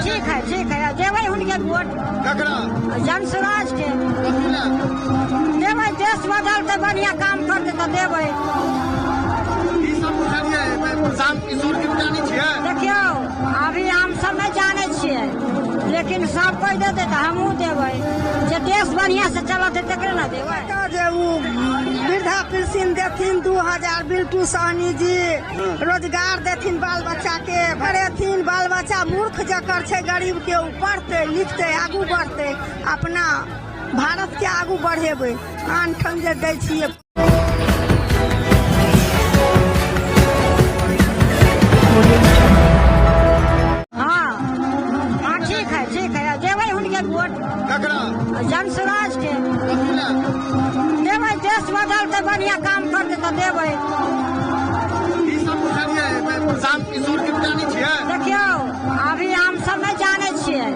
ठीक है, ठीक है, देबै हुनके वोट। ककरा? जनसुराज के देबै। देश बदलतै, बढ़िया काम करतै तऽ देबै। की सब बुझलियै? प्रशांत किशोर के जानै छियै? देखियौ, अभी हम सब नहि जानै छियै, लेकिन सब कोइ देतै तऽ हमहूँ देबै। जे देश बढ़िया से चलतै तकरे ने देबै। जे ओ वृद्धा पेंशन देथिन 2000, बिल्टू सहनी जी रोजगार देथिन, बाल बच्चा के भरेथिन। बाल बच्चा मूर्ख जकर छै गरीब के, ओ पढ़तै लिखतै, आगू बढ़तै, अपना भारत के आगू बढ़ेबै। आन ठाम जे दै छियै। हाँ हाँ, ठीक है, ठीक है, देबै हुनके वोट। ककरा? जनसुराज के कथी लए? देबै। देश बदलतै, बढ़िया काम करतै तऽ देबै। की सब बुझलियै? प्रशांत किशोर के जानै छियै? देखियौ, अभी हम सब नहि जानै छियै,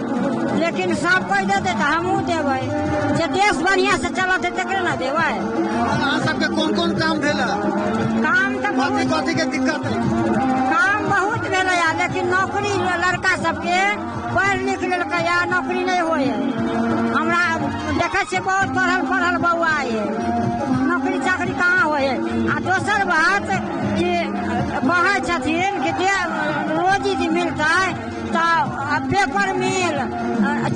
लेकिन सब कोइ देतै तऽ हमहूँ देबै। जे देश बढ़िया से चलतै तकरे ने देबै। अहाँ सबके कोन कोन काम भेल है? काम तऽ कथी बहुत, कथी के दिक्कत है? काम बहुत भेलैया, लेकिन नौकरी लड़का सबके पढ़ि लिख लेलकैया, नौकरी नहि होइ है। हमरा देखै छियै बहुत पढ़ल पढ़ल बौआ है, नौकरी चाकरी कहाँ होइ है। आ दोसर बात कि कहै छथिन कि जे रोजी जे मिलतै तऽ पेपर मिल,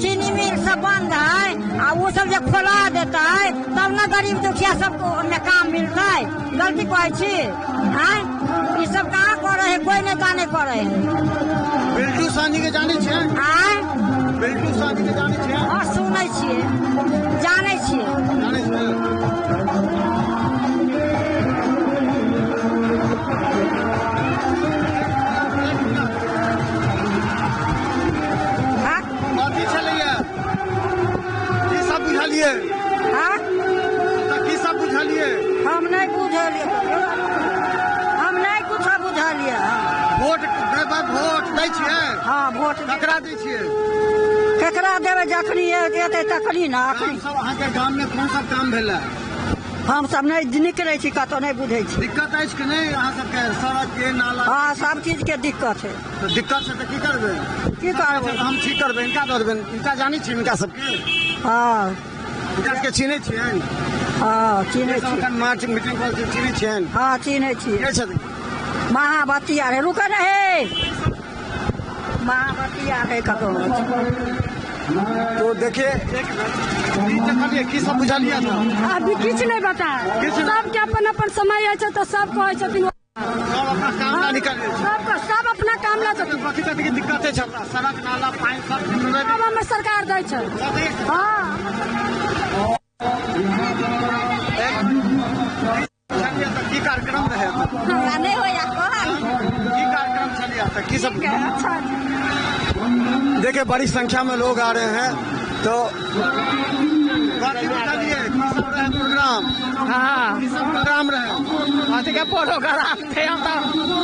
चीनी मिल सब बंद है, आ ओ सब जे खोला देतै तब ने गरीब दुखिया सबको ओहिमे काम मिलतै। गलती कहै छी? आँय, ई सब कहाँ करै है? कोइ नेता नहि करै है। बिल्टू सहनी के जानै छियै? आँय? बिल्टू सहनी के जानै छियै? हँ, सुनै छियै, जानै छियै। जानै छियै। हाँ। कथी छलैया? की सब बुझलियै? हाँ। तऽ की सब बुझलियै? हम नहि बुझलियै, हम नहि कुछो बुझलियै। वोट देबै? वोट दै छियै? हाँ, वोट। ककरा दै छियै? केकरा देबै? जखनी एतै तखनी ने। काम अखनी सब अहाँके गाम में कोन सब काम भेल है? हम सब नहि निकलै छी कतहु, नहि बुझै छी। दिक्कत अछि कि नहि अहाँ सबके सड़क के, नाला? हाँ, सब चीज के दिक्कत है। तऽ दिक्कत छै तऽ की करबै? की करबै? तऽ हम ठीक करबै, हिनका दऽ देबै। हिनका जानै छियै? हिनका सबके? हाँ। हिनका सबके चिन्है छियनि? हाँ, चिन्है सब छी। एखन मार्च मीटिंग करै छै, चिन्है छियनि? हाँ, चिन्है छी। के छथिन? महाबती आर है, रुक न हे, महाबती आर है कतहु। तो देखिए, एक मिनट, की देखलियै, की सब बुझलियै तऽ? अभी किछु नहि बता। किछु नहि। सबके अपन अपन समय होइ छै, तऽ सब कहै छथिन। सब अपना काम ला निकल जाइ छै। सबके सब अपना काम ला छथिन। कथी कथी के दिक्कत छै हमरा? सड़क, नाला, पानि सब? सब हमर सरकार दै छै। हाँ। बुझलियै तऽ की कार्यक्रम रहै? हमरा नहि होइया कहल। की कार्यक्रम छलियै तऽ, की सब? अच्छा। देखिए, बड़ी संख्या में लोग आ रहे हैं। तो कथी बुझलियै? की सब रहै प्रोग्राम? हाँ। की सब प्रोग्राम रहै? अथी के प्रोग्राम थे, हम तऽ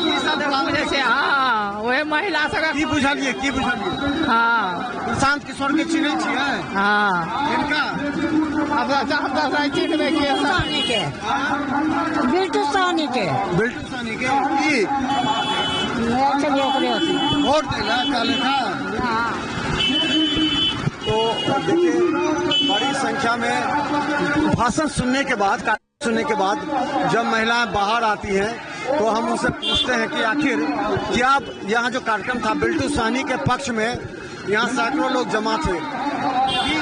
की सब बुझै छियै। हाँ, ओहे महिला सबके। की बुझलियै, की बुझलियै? हाँ। प्रशांत किशोर के चिन्है छियै? हाँ। हिनका? अब हम तऽ नहि चिन्हबै के सब। सहनी के, बिल्टू सहनी के। बिल्टू सहनी के की? चलिए, ओकरे अथी। वोट दै ला कहले था। हाँ। तो देखिए, बड़ी संख्या में भाषण सुनने के बाद, कार्यक्रम सुनने के बाद जब महिलाएं बाहर आती हैं तो हम उनसे पूछते हैं कि आखिर क्या यहाँ जो कार्यक्रम था बिल्टू सहनी के पक्ष में, यहाँ सैकड़ों लोग जमा थे, की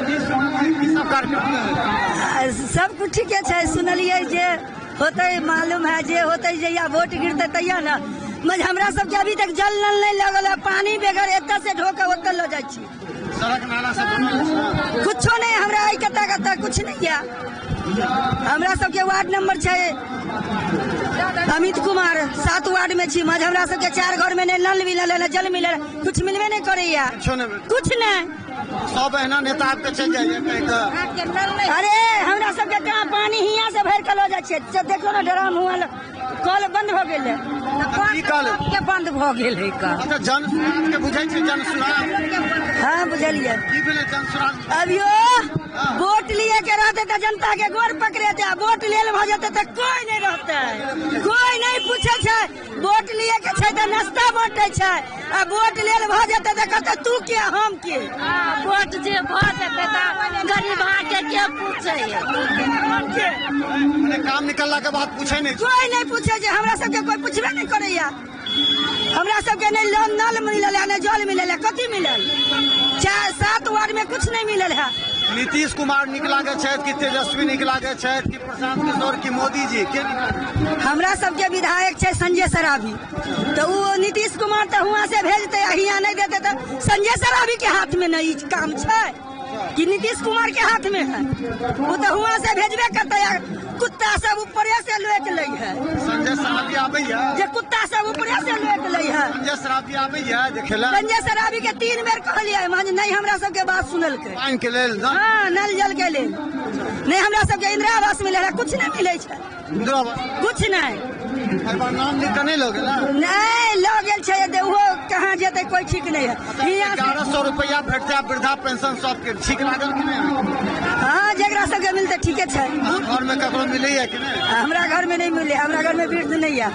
की सुनलियै, की सब कार्यक्रम है? सब कुछ ठीके छै। सुनलियै जे होतै, मालूम है जे होतै, जहिया वोट गिरतै तहिया ने। मगर हमरा सबके अभी तक जल नल नहि लगल है। पानी बगैर एतऽ से ढो के ओतऽ लऽ जाइ छी। सड़क नाला सब बनल अछि ने? कुछो नहि हमरा एहि कतऽ कतऽ कुछ नहि यऽ। हमरा सबके वार्ड नंबर छै अमित कुमार, 7 वार्ड में छी। मगर हमरा सबके 4 घर में नहि नल मिलल है, नहि जल मिलल है, कुछ मिलबे नहि करैया। किछो नहि भेल? कुछ नहि। सब एहना नेता आबि के चलि जाइए कहि कऽ। अरे, हमरा सबके कहाँ पानी हियाँ से भरि के लऽ जाइ छियै। देखियौ ने, ड्राम हुआ कल बंद भऽ गेलै। की कहल? के बंद भऽ गेल है का? अच्छा, जन सुराज के बुझै छियै? जन सुराज? हाँ, बुझलियै। की भेलै जन सुराज? अभियो। वोट लिए के रहते तऽ जनता के गोर पकड़ेते, आ वोट लेल भऽ जेतै तऽ कोई नहि रहतै, कोई नहि पूछै छै। वोट लिए के छै तऽ नाश्ता बाँटै छै, आ वोट लेल भऽ जेतै तऽ कहतै तू के हम के। वोट जे भऽ जेतै तऽ गरीबा के के पूछै? काम निकलला के बाद पूछै नहि, कोई नहि पूछै छै। हमरा सबके कोई पूछबे नहि करैया। हमरा सबके नहि नल मिलल है, नहि जल मिलल है, कथी मिलल? 4-7 वार्ड में कुछ नहीं मिलल है। नीतीश कुमार निक लागे छथि कि तेजस्वी निक लागे छथि कि प्रशांत किशोर कि मोदी जी के? हमरा सबके विधायक छै संजय सरावगी, तऽ ओ नीतीश कुमार तऽ हुआं से भेजते, हियाँ नहीं देते तऽ संजय सरावगी के हाथ में नहीं काम छै कि नीतीश कुमार के हाथ में है? वो तऽ हुआं से भेजबे करते, कुत्ता सब ऊपरे से लोक लै है। संजय सरावगी आबैया जे कुत्ता सब ऊपरे से लोक लै है। संजय सरावगी आबैया देखेला। संजय सरावगी के 3 बेर कहलियै, मान नहीं हमरा सबके बात सुनलकै। पानि के लेल? हाँ, नल जल के लेल नहीं। हमरा सबके इंदिरा आवास मिले है, कुछ नहीं मिले छै। इंदिरा आवास कुछ नहीं। नाम लिख के नहीं लऽ गेल? नहीं लऽ गेल छै, ओहो कहाँ जेतै कोई ठीक नहीं है। 1100 रुपया भेटतै वृद्धा पेंशन सबके, ठीक लागल कि नहीं? हाँ, जकरा सबके मिलते ठीके छै। घर में ककरो मिलैया कि नहीं? हमरा घर में नहीं मिले, हमरा घर में वृद्ध नहीं है।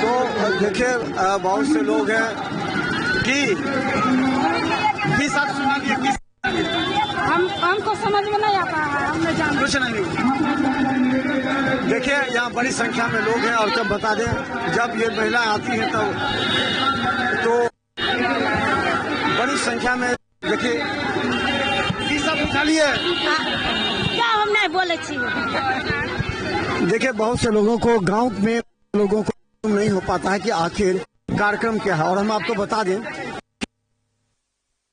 तो देखिए बहुत से लोग हैं कि सब सुना दिए। हमको समझ में नहीं आता है, हम नहीं जानते कुछ नहीं। देखिए यहाँ बड़ी संख्या में लोग हैं, और जब बता दें जब ये महिला आती है तब तो बड़ी संख्या में देखिए की सब उठा लिए। क्या हम नहीं बोले छी। देखिए बहुत से लोगों को गांव में लोगों को नहीं हो पाता है कि आखिर कार्यक्रम क्या है। और हम आपको बता दें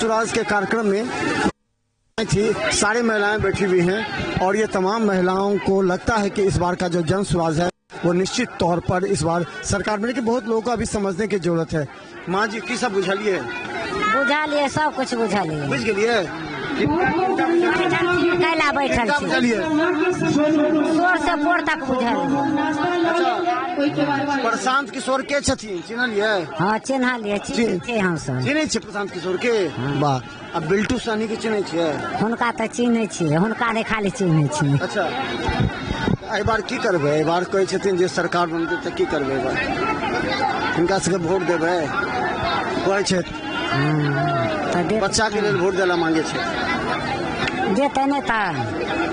स्वराज के कार्यक्रम में थी सारी महिलाएं बैठी हुई हैं, और ये तमाम महिलाओं को लगता है कि इस बार का जो जन स्वराज है वो निश्चित तौर पर इस बार सरकार में, लेकिन बहुत लोगों को अभी समझने की जरूरत है। माँ जी की सब बुझलिए? बुझलिए, सब कुछ बुझलिए। बुझ गेलिए? कैला बैठल बुझलिए? शोर से पोर तक बुझलिए। प्रशांत किशोर के छथिन चिन्हलिए? हाँ चिन्हलिए, चिन्है हम सब। चिन्है छियै प्रशांत किशोर के? वाह। आ बिल्टू सहनी के चिन्है छियै? हुनका तऽ चिन्है छियै, हुनका नहि खाली चिन्है छियै। अच्छा, एहि बार की करबै? एहि बार कहै छथिन जे सरकार बनतै तऽ की करबै? एहि बार हिनका सबके वोट देबै कहै छथि, बच्चा के लेल वोट देला मांगे छै। देतै नहि तऽ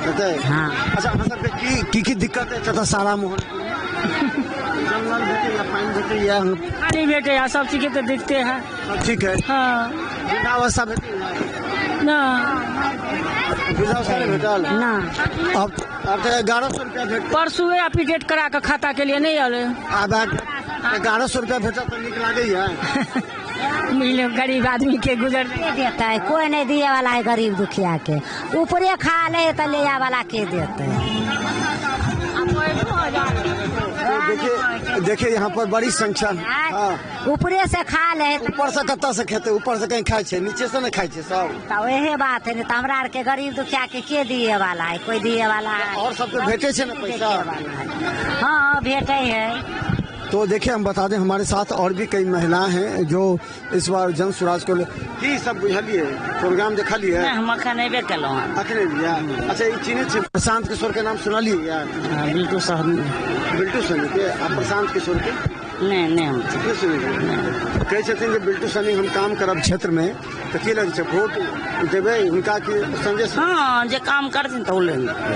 देतै? हाँ। अच्छा, अहाँ सबके की की दिक्कत है तऽ सारा मोहन जंगल भेटैया, पानि भेटैया? पानी भेटैया, सब चीज के तऽ दिक्कते है। सब ठीक है? हाँ। वृद्धावस्था भेटैया ना? वृद्धावस्था नहीं भेटल ना। अब तऽ 1100 रुपया भेट परसुए अपडेट करा के खाता के लिए नहीं आले। आब 1100 रुपया भेटल तऽ नीक लागैया? मिले गरीब आदमी के गुजर के देता है, कोई नहीं दिए वाला है गरीब दुखिया के। ऊपरे खा ले तो ले वाला के देते। देखिए देखिए यहाँ पर बड़ी संख्या। हाँ। ऊपरे से खा ले, ऊपर से कत्ता से खेते, ऊपर से कहीं खाए छे, नीचे से नहीं खाए छे सब। तो वही बात है, नहीं तो हमरा आर के गरीब दुखिया के दिए वाला है? कोई दिए वाला है? और सबके भेटे छे ना पैसा? हाँ भेटे है। तो देखिए हम बता दें हमारे साथ और भी कई महिलाएं हैं जो इस बार जन स्वराज को की सब बुझलिए प्रोग्राम देखलिए? हम अखन अयबे केलहुँ हन। अखन एलियै? अच्छा, ई चिन्है छियै प्रशांत किशोर के नाम सुनलियै? बिल्टू सहनी। बिल्टू सहनी के आ प्रशांत किशोर के? नहि नहि हम नहि सुनलियै। कहै छथिन जे बिल्टू सहनी हम काम करब क्षेत्र में, तऽ की लगै छै वोट देबै हुनका कि संजय? हाँ, जे काम करथिन तऽ ओ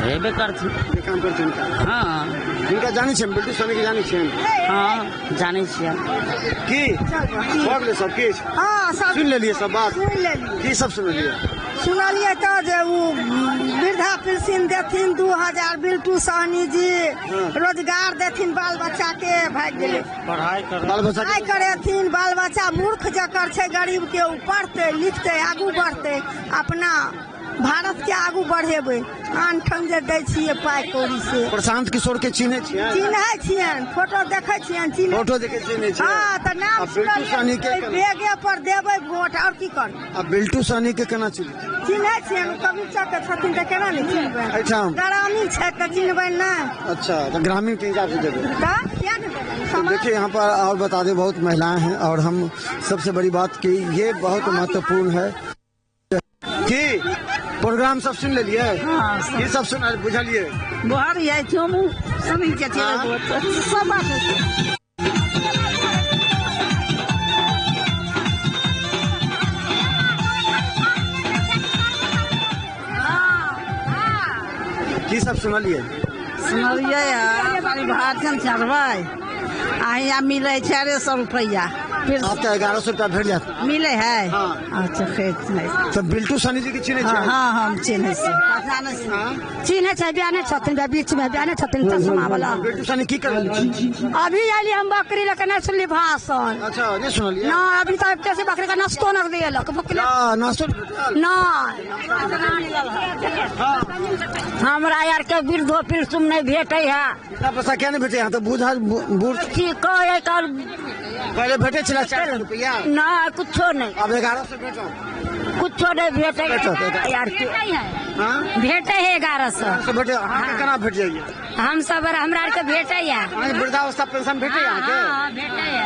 हेबे करथिन। जे काम करथिन हुनका? हाँ। हिनका जानै छियै? बिल्टू सहनी के जानै छियै? हाँ जानै छियै। की भऽ गेलै सब किछु? हाँ सब सुनि लेलियै सब बात? सुनि लेलियै। की सब सुनलियै? सुनलियै तऽ जे ओ वृद्धा पेंशन देथिन 2000, बिल्टू सहनी जी रोजगार देथिन बाल बच्चा के, भागि गेलै। बाल बच्चा पढ़ाइ करेथिन, बाल बच्चा मूर्ख जकर छै गरीब के, ओ पढ़तै लिखतै आगू बढ़तै, अपना भारत के आगू बढ़ेबै। आन ठाम जे दै छियै पाइ कौड़ी से। प्रशांत किशोर के चिन्है छियै? चिन्है छियनि, फोटो देखै छियनि, चिन्है। फोटो देखै चिन्है छियै? हाँ, तऽ नाम आ बिल्टू सहनी के सुनलियै, बेगे पर देबै वोट, और की करबै? आ बिल्टू सहनी के केना चिन्है? चिन्है छियनि, कबीर चौक के छथिन तऽ केना नहि चिन्हबै? एहिठाम ग्रामीण छै तऽ चिन्हबै नहि? अच्छा, तऽ ग्रामीण के हिसाब से देबै। तऽ किया नहि देबै? तो देखिए यहाँ पर और बता दें बहुत महिलाएं हैं, और हम सबसे बड़ी बात कि ये बहुत महत्वपूर्ण है कि प्रोग्राम सब सुन लेलिए? हाँ। की सब सुन बुझलिए? बुझलिए सुनै छियै सब बात। की सब सुनलिए? सुनलिए भाषण चढ़बै आ हियाँ मिलै 400 रुपैआ। आब तऽ 1100 रुपया भेट जायत। मिले है? हाँ। अच्छा, खेत तऽ बिल्टू सहनी जी के चिन्है छियै? हाँ, हम चिन्है छियै। चिन्है छै, बियाने छथिन, बीच में बियाने छथिन चश्मा वाला। बिल्टू सहनी की कर रहल छी? अभी आइली हम बकरी लऽ के, नहि सुनली भाषण। अच्छा, नहि सुनलियै? ना, अभी तऽ आबिते से बकरी के नाश्तो नहि देलक। नाश्तो नहि। हमरा आर के वृद्धो पेंशन नहि भेटै है। इतना पैसा किया नहि भेटै है? तऽ बूढ़ बूढ़ की कहै कल पहले भेटै छलै 400 रुपया। ना, कुछो नहीं। अब 1100 भेटो? कुछो नहीं भेटै यार। भेटै है 1100 भेटै। अहाँके केना भेट जाइए? हम सब हमरा आरके भेटै है। वृद्धावस्था पेंशन भेटै अहाँके? भेटै है।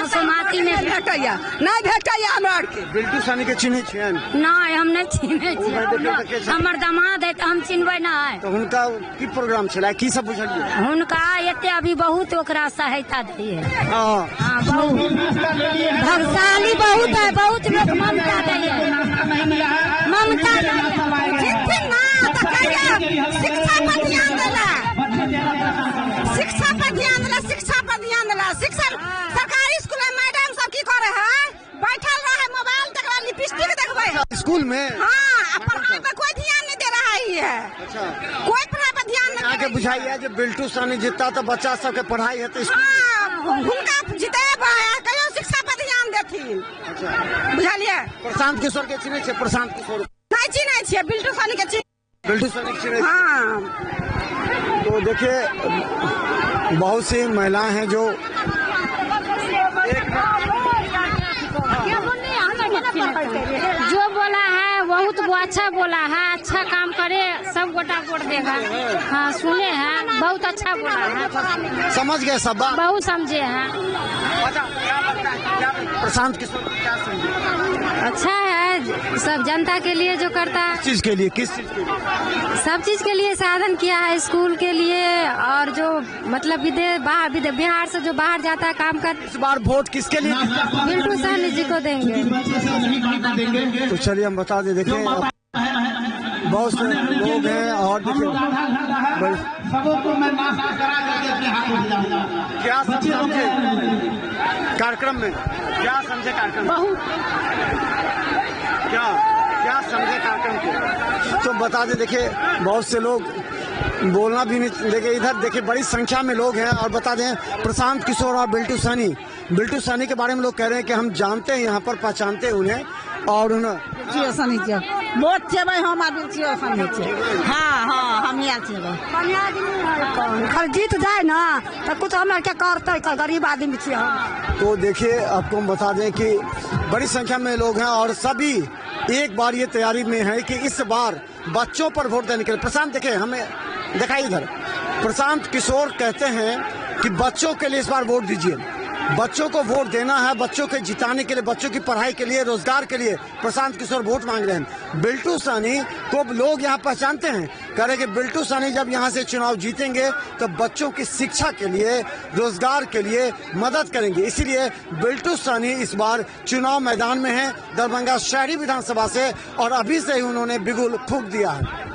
सुमाती में भेटैया नहीं भेटैया हमरा आरके। बिल्टू सहनी के चिन्है छियनि? नहीं, हम नहीं चिन्है छियै। हमर दामाद है तऽ हम चिन्हबै नहि। तऽ हुनका की प्रोग्राम छलै, की सब बुझलियै? हुनका एते अभी बहुत ओकरा सहायता दै है। हाँ, भाग्यशाली बहुत है, बहुत लोग ममता दै है। ममता जितथिन ना तऽ कहिया शिक्षा पर ध्यान देला, शिक्षा पर ध्यान देला, शिक्षा पर ध्यान देला। शिक्षा सरकारी स्कूल में मैडम सब की करे है? बैठल रहे मोबाइल देखबै, लिपस्टिक देखबै है स्कूल में। हाँ, पढ़ाई पर कोई ध्यान नहीं दे रहा है। अच्छा, कोई पढ़ाई पर ध्यान नहीं। अहाँके बुझाइया जे बिल्टू सहनी जितता तऽ बच्चा सबके पढ़ाई हेतै? हाँ, हुनका जितेबै, कहियो शिक्षा पर ध्यान देथिन। अच्छा, बुझलियै? प्रशांत किशोर के चिन्है छियै? प्रशांत किशोर नहीं चिन्है छियै, बिल्टू सहनी के चिन्है। बिल्टू सहनी के चिन्है? हाँ। तो देखिए बहुत सी महिलाएं हैं जो जो बोला है बहुत वो अच्छा बोला है, अच्छा काम करे, सब गोटा वोट देगा। हाँ, सुने हैं, बहुत अच्छा बोला है। समझ गए सब बात? बहुत समझे हैं। अच्छा, क्या प्रशांत किशोर क्या समझे? अच्छा है, सब जनता के लिए जो करता है। चीज के लिए, किस चीज के लिए? सब चीज के लिए साधन किया है, स्कूल के लिए और जो मतलब विदेश बाहर बिहार से जो बाहर जाता है काम कर। इस बार वोट किसके लिए? बिल्टू सहनी जी को देंगे। तो चलिए हम बता दें, देखिए बहुत से लोग हैं और देखिए क्या सब समझे कार्यक्रम में, क्या समझे कार्यक्रम बहुत, क्या क्या समझे कार्यक्रम को? तो बता दें, देखिए बहुत से लोग बोलना भी नहीं। देखिए इधर देखिए बड़ी संख्या में लोग हैं और बता दें प्रशांत किशोर और बिल्टू सहनी, बिल्टू सहनी के बारे में लोग कह रहे हैं कि हम जानते हैं, यहाँ पर पहचानते हैं उन्हें और उन्हें। वोट चेबै हम आ बिल्टू सहनी छै। हाँ हाँ, हम यहाँ चेबै। कल जीत जाए ना तो कुछ हमरा के करतै, गरीब आदमी छियै हम। तो देखिए आपको हम बता दें कि बड़ी संख्या में लोग हैं और सभी एक बार ये तैयारी में है कि इस बार बच्चों पर वोट देने के लिए। प्रशांत देखे हमें दिखाइए इधर, प्रशांत किशोर कहते हैं कि बच्चों के लिए इस बार वोट दीजिए, बच्चों को वोट देना है, बच्चों के जिताने के लिए, बच्चों की पढ़ाई के लिए, रोजगार के लिए प्रशांत किशोर वोट मांग रहे हैं। बिल्टू सहनी को लोग यहाँ पहचानते हैं, कह रहे हैं कि बिल्टू सहनी जब यहाँ से चुनाव जीतेंगे तो बच्चों की शिक्षा के लिए, रोजगार के लिए मदद करेंगे। इसीलिए बिल्टू सहनी इस बार चुनाव मैदान में है दरभंगा शहरी विधानसभा से और अभी से ही उन्होंने बिगुल फूंक दिया है।